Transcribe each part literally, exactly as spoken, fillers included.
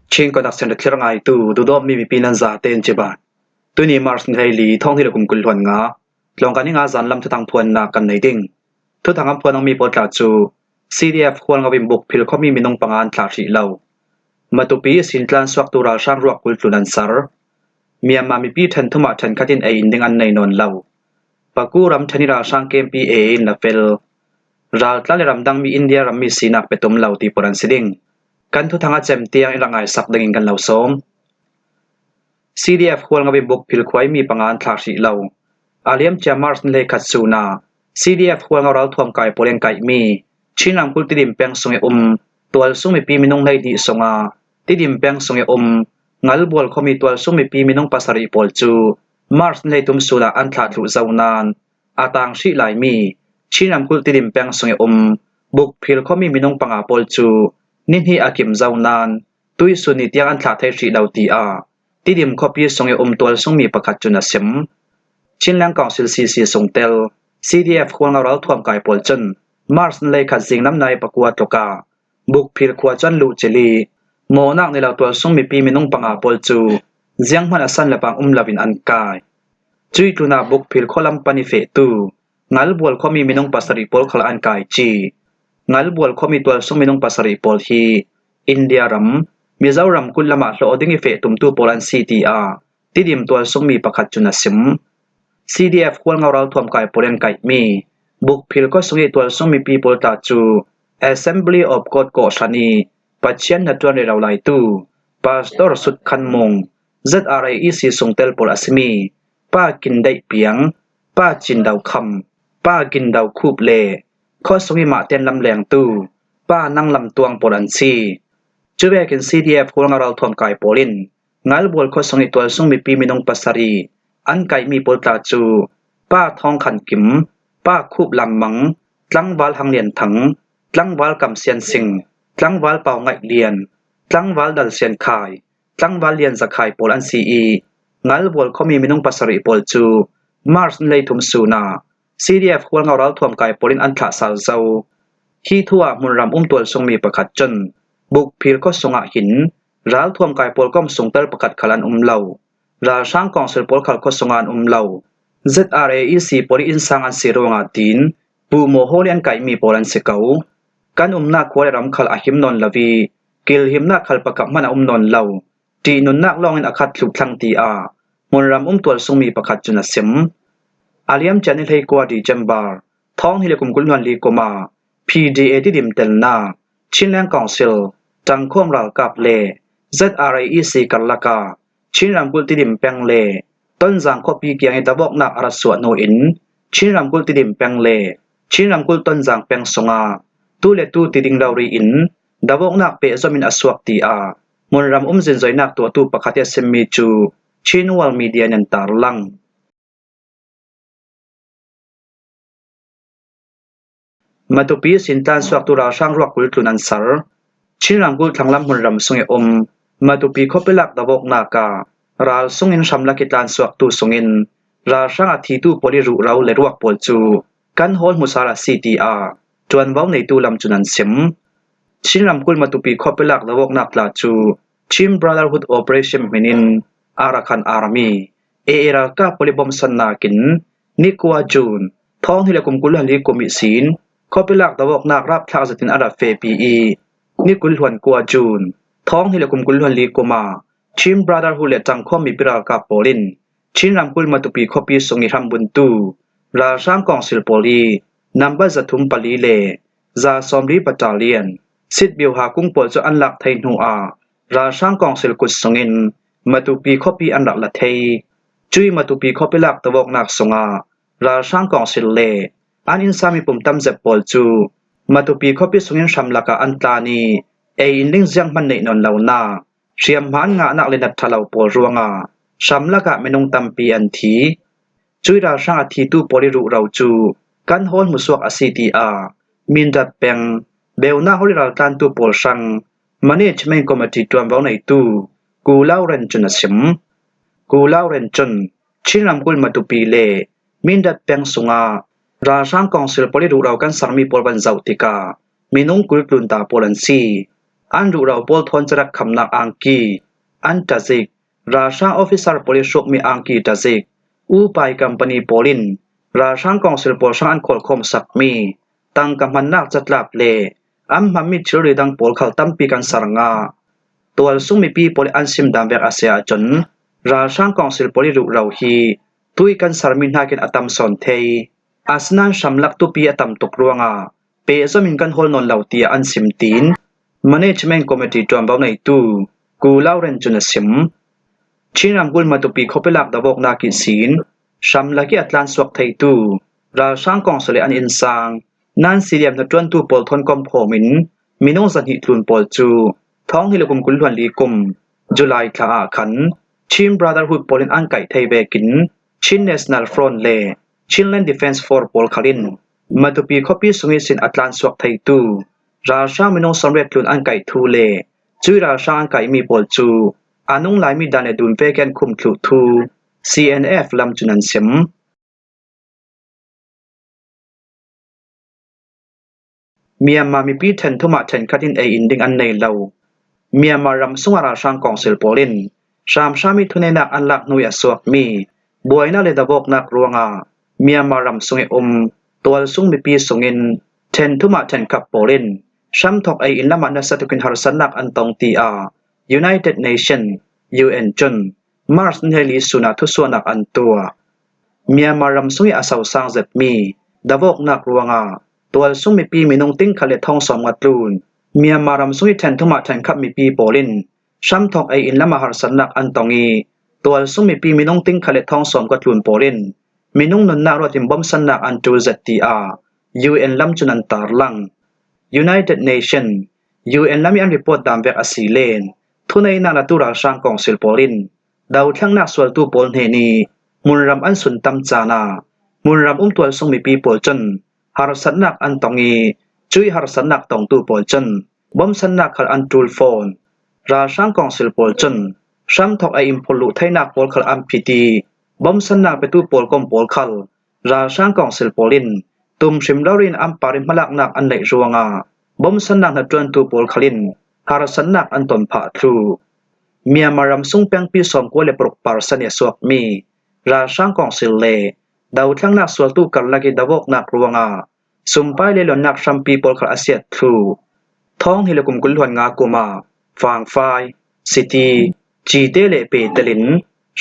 Chin Connection thlir ngaitu, duhdawtmi mipi nan zaten cibai. Tuni March ni hleili, thawng hnih le kum kul hluan nga, tlawngkai ni nga zanlam thuthang phuanna kan nei ding. Thuthang an phuan awmi pawl tla cu C D F Hualngo in Bukphil khuami minung panga an thlah hrih lo. Matupi ihsin tlansuaktu ralhrang ruak kul tlun an ser. Myanmar mipi ṭhen thumah ṭhenkhat in ei in ding an nei nawn lo. Paku ramṭhen i ralhrang kempi ei in la fel. Raltlan le ramdangmi India rammi sinak pe tum lo ti pawl an si ding. Kan thuthang a cem tiang in rak ngaisak dingin kan lo sawm. C D F Hualngo in Bukphil khua i mi panga an thlah hrih lo. A liamcia March ni hleikhat sun ah C D F Hualngo ralthuam kai pawl in kaihmi Chin ramkulh Tidim peng sung i um tualsung mipi minung hleihnih sunga Tidim peng sung i um Ngalbual khuami tualsung mipi minung pasarih pawl cu March ni hleitum sun ah an thlah thluh zo nain a tang hrih laimi Chin ramkulh Tidim peng sung i um Bukphil khuami minung panga pawl cu ni hnih a kim zo nain tuihsun ni tiang an thlah thei hrih lo, tiah Tidim khuapi sung i um tualsungmi pakhat cun a sim. Chinland Council C C sungtel C D F Hualngo ralthuam kai pawl cun March ni hleikhat zinglam nai pakua tluk ah Bukphil khua cu an luh cil i mawhnak nei lo tualsung mipi minung panga pawl cu zianghman a san le pang um loin an kai. Cuih tlunah Bukphil khualam pan i fehtu Ngalbual khuami minung pasarih pawl khal an kai ci. Ngalbual khuami tualsung minung pasarih pawl hi India ram, Mizoram kulh lamah hlawh ding i feh tumtu pawl an si, tiah Tidim tualsungmi pakhat cun a sim. C D F Hualngo ralthuam kai pawl in kaihmi Bukphil khuasung i tualsung mipi pawl tla cu Assembly of God kawhhran i Pathian hnaṭuan rero laitu Pastor Sut Khan Mung, Z R A E C sungtel pawl a simi Pa Kin Deih Piang, Pa Cin Do Kham, Pa Gin Do Khup le khuasung i mahten lam lengtu Pa Nang Lam Tuang pawl an si. Cuvekin C D F Hualngo ralthuam kai pawl in Ngalbual khuasung i tualsung mipi minung pasarih an kaihmi pawl tla cu Pa Thawng Khan Kim, Pa Khup Lam Mang, Tlangval Hang Lian Thang, Tlangval Kam Sian Sing, Tlangval Pau Ngaih Lian, Tlangval Dal Sian Khai, Tlangval Lian Za Khai pawl an si i Ngalbual khuami minung pasarih pawl cu March ni hleithum sun ah C D F Hualngo ralthuam kai pawl in an thlah sal zo. Hi thu ah hmunram um tualsungmi pakhat cun Bukphil khuasung ah hin ralthuam kai pawl kom sungtel pakhat khal an um lo. Ralhrang kawngsil pawl khal khuasung ah an um lo. Z R A E C pawl i innsang an si ruangah tiin Pu Maw Haw le an kaihmi pawl an si ko. Kan umnak khua le ram khal a him nawn lo i kilhimnak khal pakhat hmanh a um nawn lo. Ṭihnunnak lawngin a khat thluh thlang, tiah hmunram um tualsungmi pakhat cun a sim. A liamcia ni hleikua December, thawng hnih le kum kul hluan li kum ah P D A Tidim telnak, Chinland Council, Ṭangkhawm ralkap le Z R A E C karlak ah Chin ramkulh Tidim peng le Tonzang khuapi kiang i davawknak a rak suah hnu in Chin ramkulh Tidim peng le Chin ramkulh Tonzang peng sungah tu le tu ti ding rori in davawknak pehzom in a suak, tiah hmunram um zinzoinak tuahtu pakhat i a simmi cu Chin World Media in an tarlang. Matupi ihsin tlansuaktu ralhrang ruak kul tlun an ser. Chin ramkulh thlanglam hmunram sung i um Matupi khuapi lak davawknak ah ral sungin hramlak i tlansuaktu sungin ralhrang a thitu pawl i ruhro le ruak pawl cu kan hawl hmusal a si, tiah ṭuanvo neitu lam cun an sim. Chin ramkulh Matupi khuapi lak davawknak tla cu Chin Brotherhood Operation hmin in Arakan Army, A A ralkap pawl i bawmhsannak in ni kua June, thawng hnih le kum kul hluan li kum ihsin khuapi lak davawknak rapthlak zetin a rak fehpi i ni kul hluan kua June, thawng hnih le kum kul hluan li kum ah Chin Brotherhood le Ṭangkhawm mipi ralkap pawl in Chin ramkulh Matupi khuapi sung i hrambuntu ralhrang kawngsil pawl i nambat zathum pali le za sawmli battalion, Sit Biuha kung pawl cu an lak thei hnu ah ralhrang kawngsil kut sungin Matupi khuapi an rak la thei. Cuih Matupi khuapi lak davawknak sungah ralhrang kawngsil le an innsang mipum tam zet pawl cu Matupi khuapi sungin hramlak ah an tlan i ei in ding zianghman neih nawn lonak, hriamhma an ngahnak le nat ṭha lo pawl ruangah hramlak ah minung tampi an thi. Cuih ralhrang a thitu pawl i ruhro cu kan hawl hmusuak a si, tiah Mindat peng, Beuna hawl i raltlantu pawl hrang Management Committee ṭuanvo neitu Ku Lau Ren cun a sim. Ku Lau Ren cun Chin ramkulh Matupi le Mindat peng sungah ralhrang kawngsil pawl i ruhro kan sermi pawl van zoh tikah minung kul tlunta pawl an si. an ruhrau pawl thawn carak khamnak angki, an tazik, ralhrang officer pawl i hrukmi angki tazik, upai company pawl in ralhrang kawngsil pawl hrang an khawlkhawm sakmi tangka hmannak catlap le an hmanmi thilri dang pawl khal tampi kan ser ngah. Tualsung mipi pawl i an sim dan vek a si ahcun ralhrang kawngsil pawl i ruhrau hi tui kan sermi hnakin a tam sawn thei. Asinain hramlak tupi a tam tuk ruangah pehzom in kan hawl nawn lo, tiah an sim, tiin Management Committee ṭuanvo neitu Ku Lau Ren cun a sim. Chin ramkulh Matupi khuapi lak davawknak ihsin hramlak i a tlansuak theitu ralhrang kawngsil i an innsang Nan C D M hnaṭuantu pawl thawn komkhawm in minung zahnih tlun pawl cu thawng hnih le kum kul hluan li kum July thla ah khan Chin Brotherhood pawl in an kaih thei vekin Chin National Front le Chinland Defence Force pawl khal in Matupi khuapi sung ihsin a tlansuak theitu ralhrang minung sawmriat tlun an kaih thu le cui ralhrang an kaihmi pawl cu a nung laimi dan le dun vekin an khum thluh thu C N F lam cun an sim. Myanmar mipi ṭhen thum ah ṭhenkhat in ei in ding an nei lo. Myanmar ram sungah ralhrang kawngsil pawl in hramhram i thuneihnak an lak hnu i a suakmi buainak le davawknak ruangah Myanmar ram sung i um tualsung mipi sungin ṭhen thum ah ṭhenkhat pawl in hramthawk ei in lamah nasa tukin harsatnak an tong, tiah United Nation, U N cun March ni hleili sun ah thusuahnak an tuah. Myanmar ram sung i a sosang zetmi davawknak ruangah tualsung mipi minung tingkhat le thawng sawm nga tlun. Myanmar ram sung i ṭhen thum ah ṭhenkhat mipi pawl in hramthawk ei in lamah harsatnak an tong i tualsung mipi minung tingkhat le thawng sawm nga tlun pawl in minung nunnak ruat in bomsannak an ṭul zet, tiah U N lam cun an tarlang. United Nation, U N lam i an report dan vek a si len thuneihnak latu ralhrang kawngsil pawl in dothlennak sualtu pawl hnen i hmunram an sun tam caan ah hmunram um tualsung mipi pawl cun harsatnak an tong i cui harsatnak tongtu pawl cun bomsannak khal an ṭul fawn. Ralhrang kawngsil pawl cun hramthawk ei in phurh luh theinak pawl khal an phit i bomsannak petu pawl kom pawl khal ralhrang kawngsil pawl in tum hrim rori in an par i hmalaknak an neih ruangah bomsannak hnaṭuantu pawl khal in harsatnak an ton phah thluh. Myanmar ram sung pengpi sawmkua le paruk percent i a suakmi ralhrang kawngsil le dothlennak sualtu karlak i davawknak ruangah sumpai le luannak hrampi pawl khal a siat thluh. Thawng hnih le kum kul hluan nga kum ah fangfai, siti, cite le pe telin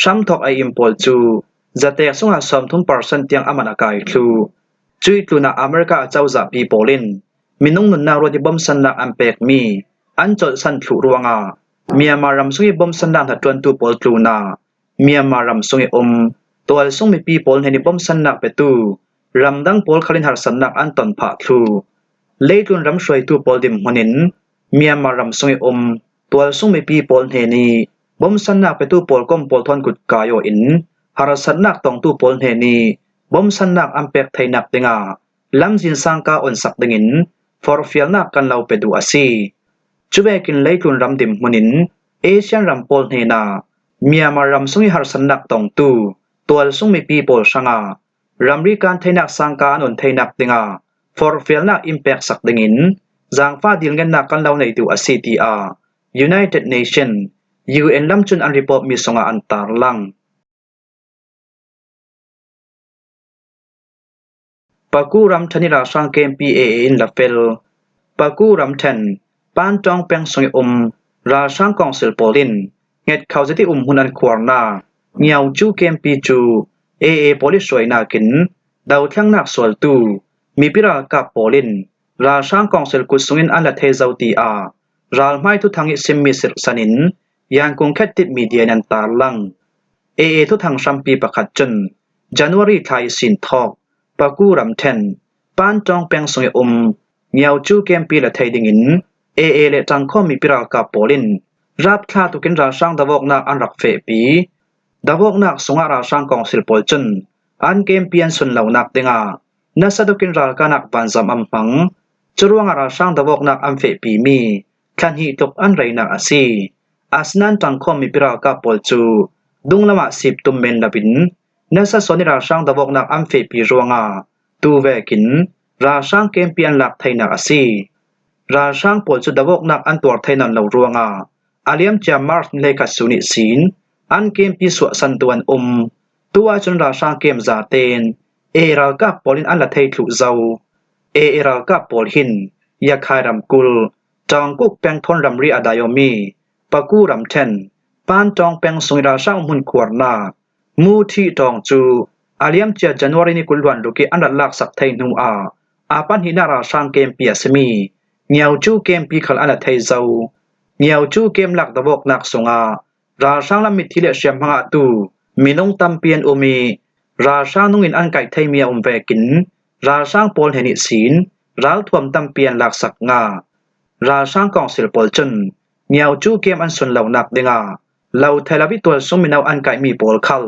hramthawk ei in pawl cu zatek sungah sawmthum percent tiang a man a kai thluh. Cui tlunah America a cozahpi pawl in minung nunnak ruat i bomsannak an pekmi an colhsan thluh ruangah Myanmar ram sung i bomsannak hnaṭuantu pawl tlunah Myanmar ram sung i um tualsung mipi pawl hnen i bomsannak petu ramdang pawl khal in harsatnak an ton phah thluh. Leitlun ram hruaitu pawl dinhmun in Myanmar ram sung i um tualsung mipi pawl hnen i bomsannak petu pawl kom pawl thawn kutkai aw in harsatnak tongtu pawl hnen i bomsannak an pek theinak dingah lamzin sangka onsak dingin forhfialnak kan lo pe duh a si. Cuvekin leitlun ram dinhmun in Asian ram pawl hnenah Myanmar ram sung i harsatnak tongtu tualsung mipi pawl hrangah ramri kan theinak sangka an on theinak dingah forhfialnak in peksak dingin zangfah dilngennak kan lo nei duh a si, tiah United Nation, U N lam cun an report mi sungah an tarlang. Paku ramṭhen i ralhrang kempi A A in la fel. Paku ramṭhen Pantawng peng sung i um ralhrang kawngsil pawl in hngetkho zet i umhmun an khuarnak Ngiaucu kempi cu A A pawl i hruainak in dothlennak sualtu mipi ralkap pawl in ralhrang kawngsil kut sungin an la thei zo, tiah ralhmai thuthang i simmi sirhsan in Yangon khettip media in an tarlang. A A thuthang hrampi pakhat cun January thla i sin thawk Paku ramṭhen Pantawng peng sung i um Ngiaucu kempi la thei dingin A A le ṭangkhawm mipi ralkap pawl in rapthla tukin ralhrang davawknak an rak fehpi. Davawknak sungah ralhrang kawngsil pawl cun an kempi an sun lonak dingah nasa tukin ralkahnak vanzam an hmang. Curuangah ralhrang davawknak an fehpimi thla hnih tluk an reinak a si. Asinain ṭangkhawm mipi ralkap pawl cu dunglam ah sip tum men loin nasa sawn i ralhrang davawknak an fehpi ruangah tu vekin ralhrang kempi an lak theinak a si. ralhrang pawl cu dovawknak an tuar thei nawn lo ruangah a liamcia March ni hleikhat sun ihsin an kempi suahsantu an um. Tu ahcun ralhrang kem zaten A A ralkap pawl in an la thei thluh zo. A A ralkap pawl hin Yakhai ramkulh, Ṭawngkuk peng thawn ramri a dai awmi Paku ramṭhen, Panṭawng peng sung i ralhrang umhmun khuarnak Muthi ṭawng cu a liamcia January ni kul hluan ruk i an rat laksak thei hnu ah a pahnihnak ralhrang kempi a simi Ngiaucu kempi khal an la thei zo. Ngiaucu kem lak dovawknak sungah ralhrang lam mitthi le hriamhma ngahtu minung tampi an um i ralhrang nungin an kaih theimi a um vekin ralhrang pawl hnen ihsin ralthuam tampi an laksak ngah. Ralhrang kawngsil pawl cun Ngiaucu kem an sun lonak dingah lo thei lo i tualsung mino an kaihmi pawl khal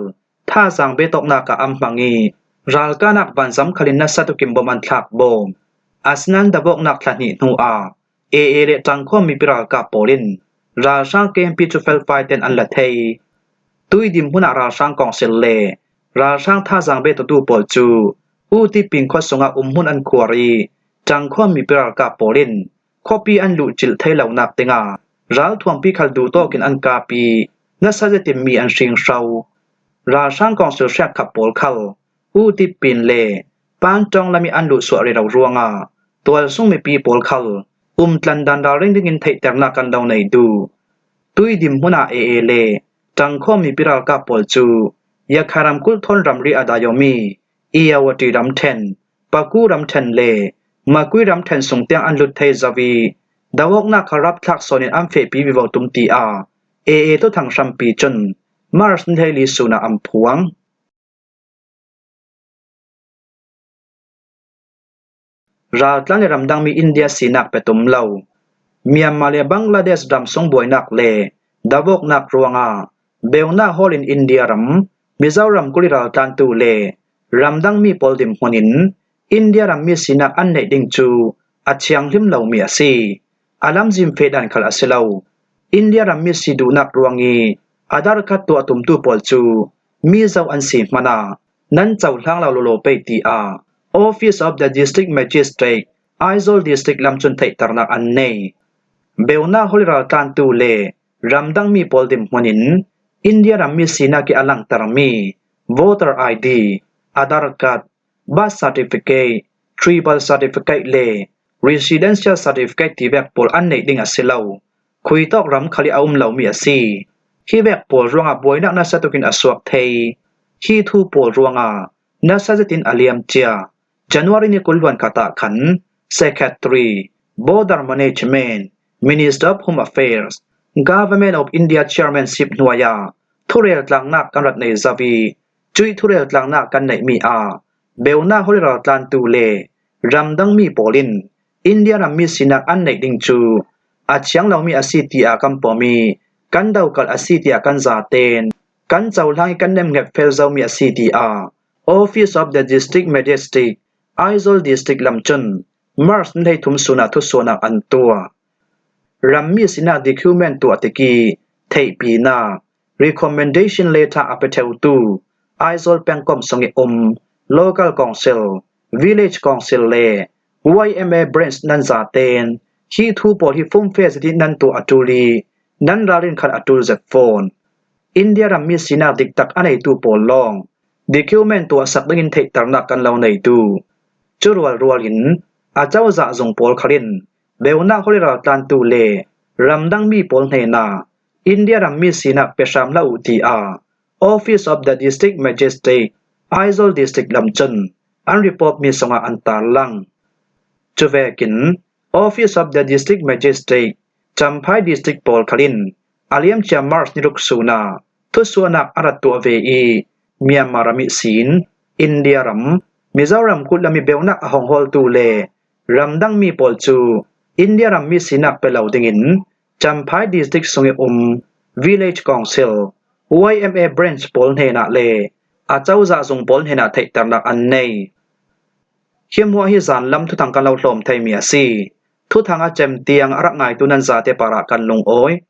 thazaang betawknak ah an hmang i ralkahnak vanzam khal in nasa tukin bom an thlak bawm. Asinain dovawknak thla hnih hnu ah A A le Ṭangkhawm mipi ralkap pawl in ralhrang kempi cu felfai ten an la thei. Tuidim hmun ah ralhrang kawngsil le ralhrang thazaang betawtu pawl cu U Tipin khua sungah umhmun an khuar i Ṭangkhawm mipi ralkap pawl in khuapi an luhcilh thei lonak dingah ralthuampi khal duhtawk in an kap i nasa zetin mi an hringhro. Ralhrang kawngsil hriakkhap pawl khal U Tipin le Panṭawng lam i an luhsuah rero ruangah tualsung mipi pawl khal umtlandan ralring dingin theihternak kan lo nei duh. Tuidim hmun ah A A le Ṭangkhawm mipi ralkap pawl cu Yakhai ramkulh thawn ramri a dai awmi Irrawaddy ramṭhen, Paku ramṭhen le Magway ramṭhen sung tiang an lut thei zo i dovawknak kha rapthlak sawn in an fehpi vivo tum, tiah A A thuthang hrampi cun March ni hleili sun ah an phuang. Raltlan le ramdangmi India sinak pe tum lo. Myanmar le Bangladesh ram sung buainak le dovawknak ruangah Beuna hawl in India ram, Mizoram kulh i raltlantu le ramdangmi pawl dinhmun in India rammi sinak an neih ding cu a thianghlim lomi a si. A lamzin feh dan khal a si lo. India rammi si duhnak ruang i Aadhaar card tuah tumtu pawl cu Mizo an si hmanh ah nan cohlang lo lawlaw pei, tiah Office of the District Magistrate, Aizawl District lam cun theihternak an nei. Beuna hawl i raltlantu le ramdangmi pawl dinhmun in India rammi sinak i a langtermi voter I D, Aadhaar card, birth certificate, tribal certificate le residential certificate tivek pawl an neih ding a si lo. Khuitawk ram khal i a um lomi a si. Hivek pawl ruangah buainak nasa tukin a suak thei. Hi thu pawl ruangah nasa zetin a liamcia January ni kul hluan khat ah khan Secretary, Border Management, Minister of Home Affairs, Government of India Chairmanship hnuai ah thurel tlangnak kan rat nei zo i cuih thurel tlangnak kan neihmi ah Beuna hawl i raltlantu le ramdangmi pawl in India rammi sinak an neih ding cu a thiang lomi a si tiah kan pom i kan dokalh a si tiah kan zaten kan cohlang i kan nemnget fel zomi a si tiah Office of the District Magistrate, Aizawl District lam cun March ni hleithum sun ah thusuahnak an tuah. Rammi sinak document tuah tik i theihpinak, recommendation letter a pe ṭheutu Aizawl pengkomh sung i um Local Council, Village Council le Y M A branch nan zaten hi thu pawl hi fumfe zet i nan tuah a ṭul i nan ralrin khan a ṭul zet fawn. India rammi sinak diktak a neitu pawl lawng document tuahsak dingin theihternak kan lo nei duh. Cu rualrual in a cozah zung pawl khal in Beuna hawl i raltlantu le ramdangmi pawl hnenah India rammi sinak pe hram hlah uh tiah Office of the District Magistrate, Aizawl District lam cun an report mi sungah an tarlang. Cuvekin Office of the District Magistrate, Champhai District pawl khal in a liamcia March ni ruk sun ah thusuahnak a rat tuah ve i Myanmar ram ihsin India ram, Mizoram kulh lam i Beuna a hong hawltu le ramdangmi pawl cu India rammi sinak pe lo dingin Champhai District sung i um Village Council, Y M A branch pawl hnenah le a cozah zung pawl hnenah theihternak an nei. Hi hmuah hi zanlam thuthang kan lo hlawm theimi a si. Thuthang a cem tiang a rak ngaitu nan zate parah kan lungawi.